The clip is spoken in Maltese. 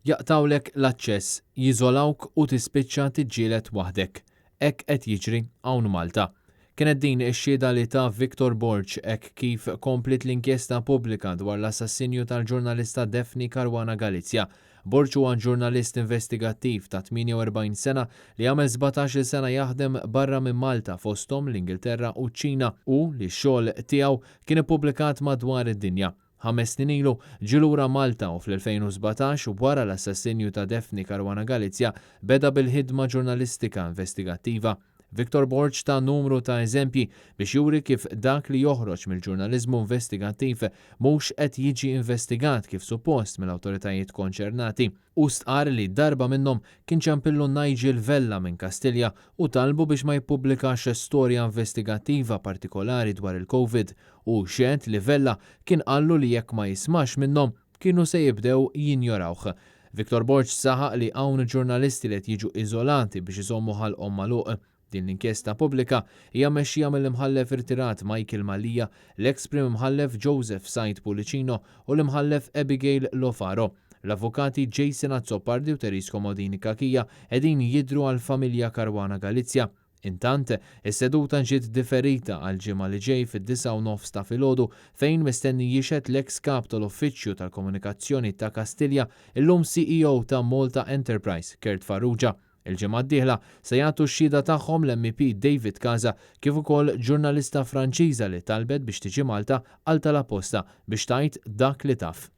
Jaqtgħulek l-aċċess, jiżolawk u tispiċċa tiġġieled waħdek. Hekk qed jiġri hawn Malta. Kienet din ix-xhieda li ta Victor Borg hekk kif kompliet l-inkjesta pubblika dwar l-assassinju tal-ġurnalista Daphne Caruana Galizia. Borg huwa ġurnalist investigattiv ta' 48 sena li għamel 17-il sena jaħdem barra minn Malta fosthom l-Ingilterra u ċ-Ċina u li x-xogħol tiegħu kien ippubblikat madwar id-dinja. 5 snin ilu ġie lura Malta u fl-2017, wara l-assassinju ta' Daphne Caruana Galizia, beda bil-ħidma ġurnalistika investigattiva. Victor Borg ta numru ta' eżempji biex juri kif dak li joħroġ mill-ġurnaliżmu investigattiv mhux qed jiġi investigat kif suppost mill-awtoritajiet konċernati. U stqar li darba minnhom kien ċempillu Nigel Vella minn Kastilja u talbu biex ma jippubblikax storja investigattiva partikolari dwar il-Covid u xehed li Vella kien qallu li jekk ma jismax minnhom kienu se jibdew jinjorawh. Victor Borg saħaq li hawn ġurnalisti li qed jiġu iżolati biex iżommu ħalqhom magħluq. Din l-inkjesta pubblika hija mmexxija mill-imħallef irtirat Michael Mallia, l-ex prim imħallef Joseph Said Pullicino u l-imħallef Abigail Lofaro. L-avukati Jason Azzopardi u Therese Comodini Cachia qegħdin jidhru għal-familja Caruana Galizia. Intant, is-seduta ġiet differita għal ġimgħa li ġej fid-9:30 ta' filgħodu fejn mistenni jixhed l-ex kap tal-Uffiċċju tal-Komunikazzjoni ta' Kastilja, illum CEO ta' Malta Enterprise, Kurt Farrugia. Il-ġimgħa d-dieħla se jagħtu x-xhieda tagħhom l-MEP David Casa kif ukoll ġurnalista Franċiża li talbet biex tiġi Malta għal tal-apposta biex tgħid dak li taf.